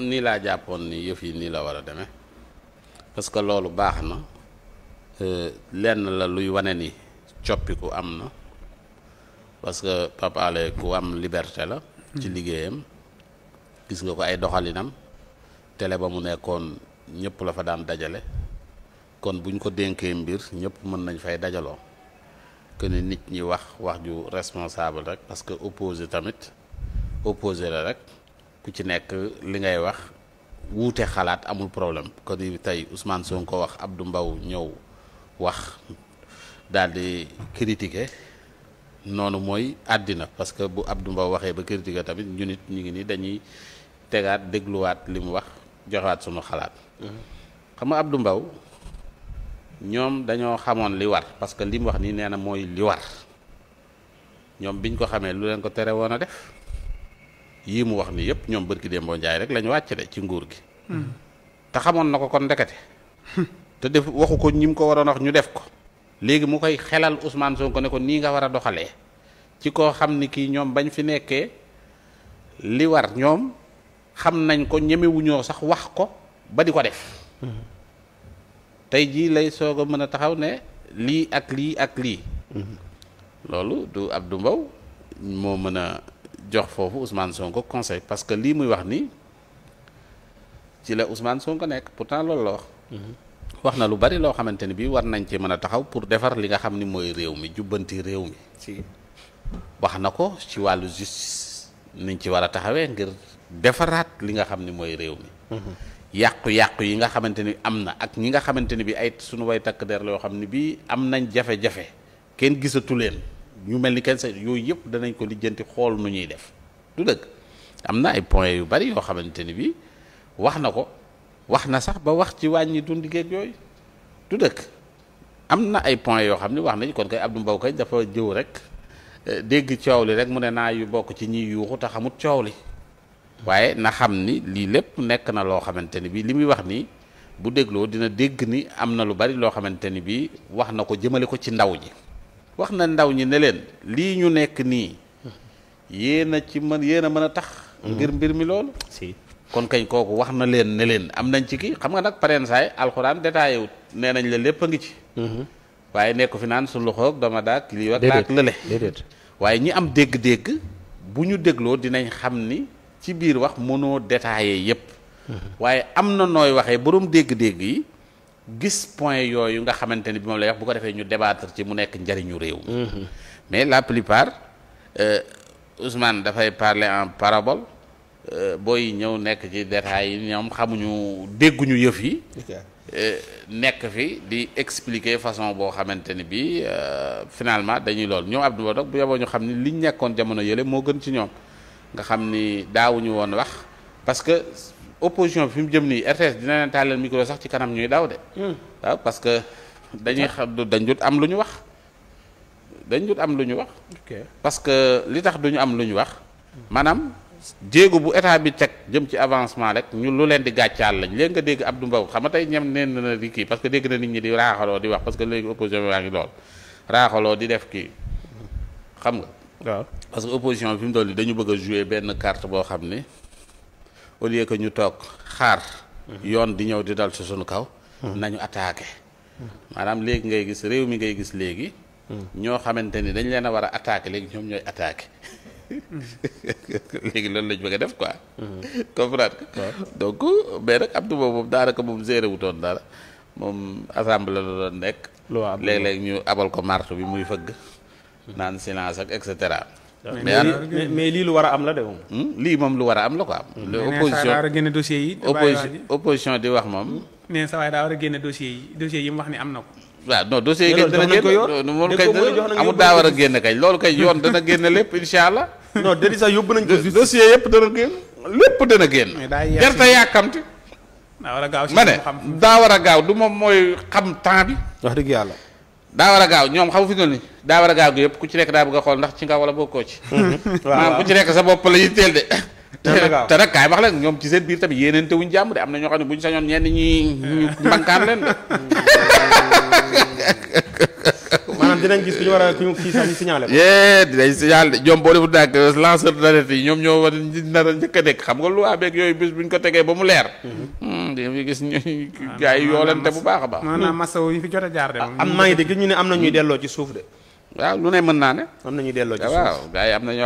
nii laa jàppoon ni yëf yi nii la war a demee parce que loolu baax na lenn la luy wane ni coppiku am na parce que Pape Alé ku am liberté la. ci liggéeyam gis nga ko ay doxalinam télé ba mu nekkoon ñëpp la fa daan dajale kon buñ ko dénkee mbir ñëpp mën nañ fay dajaloo que ni nit ñi wax ju responsable rek parce que opposé tamit opposé la rek ku ci nekk li ngay wax wuute xalaat amul problème kon ni tey Ousmane Sonko wax Abdou Mbow ñëw wax daal di critiquer noonu mooy àddina parce que bu Abdou Mbow waxee ba critiquer tamit ñu nit ñu ngi ni dañuy tegaat dégluwaat li mu wax joxewaat sunu xalaat xam nga Abdou Mbow ñoom dañoo xamoon li war parce que li mu wax nii nee na mooy li war ñoom biñ ko xamee lu leen ko tere woon a def yii mu wax nii yëpp ñoom bërki Dembo Njaay rek la ñu wàcc de ci nguur gi te xamoon na ko kon ndekete te def waxu ko ñi mu ko waroon wax ñu def ko léegi mu koy xelal Ousmane Sonko ne ko nii nga war a doxalee ci koo xam ni kii ñoom bañ fi nekkee li war ñoom xam nañ ko ñemewuñoo sax wax ko ba di ko def tey jii lay soog a mën a taxaw ne lii ak lii ak lii loolu du Abdou Mbow moo mën a jox foofu Ousmane Sonko conseil parce que lii muy wax nii ci la Ousmane Sonko nekk pourtant loolu la wax na lu bari loo xamante ni bii war nañ ci mën a taxaw pour defar li nga xam ni mooy réew mi jubbanti réew mi ci wax na ko ci wàllu justice niñ ci war a taxawee ngir defaraat li nga xam ni mooy réew mi yàqu-yàqu yi nga xamante ni am na ak ñi nga xamante ni bi ay suñu way takk der la yoo xam ni bii am nañ jafe-jafe kenn gisatu leen ñu mel ni kenn sa yooyu yëpp danañ ko lijjanti xool nu ñuy def du dëgg am na ay points yu bari yoo xamante ni bii wax na ko wax na sax ba wax ci wàññi dundi geeg yooyu du dëkk am na ay points yoo xam ne wax nañ kon kay Abdou Mbow kay dafa jëw rek dégg coow li rek mu ne naa yu bokk ci ñiy yuuxu te xamut coow li waaye na xam ni lii lépp nekk na loo xamante ni bii li muy wax nii bu dégloo dina dégg ni am na lu bari loo xamante ni bii wax na ko jëmale ko ci ndaw ñi wax na ndaw ñi ne leen lii ñu nekk nii yéen a ci yéen a mën a tax ngir mbir mi loolu si kon kañ kooku wax na leen ne leen am nañ ci kii xam nga nag pareen saay alxuraan détaillé wut nee nañ la lépp a ngi ci waaye nekk fi naan su loxoog dama daak lii wak daak lële waaye ñi am dégg-dégg bu ñu dégloo dinañ xam ni ci biir wax mënoo détaillé yépp waaye am na nooy waxee boroom dégg-dégg yi gis point yooyu nga xamante ni bi moom lay wax bu ko defee ñu débattre ci mu nekk njariñu réew mais la plupart Ousmane dafay parler en parabole booy ñëw nekk ci détails yi ñoom xamuñu dégguñu yëf yi nekk fi di expliquer façon boo xamante ni bi finalement dañuy lool ñoom Abdou Mbow nag bu yeboo ñu xam ni liñ nekkoon jamono yële moo gën ci ñoom nga xam ni daawuñu woon wax parce que opposition bi fi mu jëm nii RTS dina leen taaleel micro sax ci kanam ñuy daw de waaw parce que dañuy xam dañ dut am lu ñu wax parce que li tax duñu am lu ñu wax maanaam jéego bu état bi teg jëm ci avancement rek ñu lu leen di gàccaal lañ léegi nga dégg Abdou Mbow xam nga tey ñem neen na di kii parce que dégg na nit ñi di raaxaloo di wax parce que léegi opposition bi waa ngi lool raaxaloo di def kii xam nga waaw parce que opposition bi fi mu toll nii dañu bëgg a jouer benn carte boo xam ne au lieu que ñu toog xaar yoon di ñëw di dal ci suñu kaw nañu attaqué maanaam léegi ngay gis réew mi ngay gis léegi ñoo xamante ni dañ leen a war a attaqué léegi ñoom ñooy attaqué léegi loolu lañ bëgg a def quoi comprendre que donc mais nag Abdou Mbow moom daanaka moom géré wutoon dara moom assemblée la doon nekk léeg-léeg ñu abal ko marto bi muy fëgg naan silence ak et cetera mais lii lu war a am la de moom lii moom lu war a am la quoi opposition daa war a génne dossier yi opposition di wax moom nee sa waaye daa war a génne dossier yi mu wax ni am na ko waaw non dossier yi kañ dana génn moom kañ amul daa war a génn kañ loolu kay yoon dana génn lépp insha allah non déedéet sax yóbbu nañ ko dossier yëpp dana génn lépp dana génn gerte yàkkamti daa war a gaaw ma ne daa war a gaaw du moom mooy xam temps bi wax dëgg yàlla daa war a gaaw ñoom xam fi nga ni daa war a gaaw gi yëpp ku ci nekk daa bëgg a xool ndax ci nga wala bokkoo ci maanaam ku ci nekk sa bopp la yitteel de te nag kaay wax leen ñoom ci seen biir tamit yéeneente wuñ jàmm de am na ñoo xam ne bu ñu sañoon ñenn ñi ñu mbankaan leen de maanaam dinañ gis ku ñu war a kii sax ñu signalé ko. dinañ signalé ñoom boo defu nag lanceur d'alerte yi ñoom ñoo war a nar a njëkk a nekk xam nga lu beeg yooyu bis buñ ko tegee ba mu leer. di nga fi gis ñu gars yi yoolante bu baax a baax. maanaam masawu yi fi jot a jaar de moom. am maa ngi dégg ñu ne am na ñuy delloo ci suuf de. waaw lu ne mën naa ne. am na ñuy delloo ci suuf waaw gars yi am na ñoo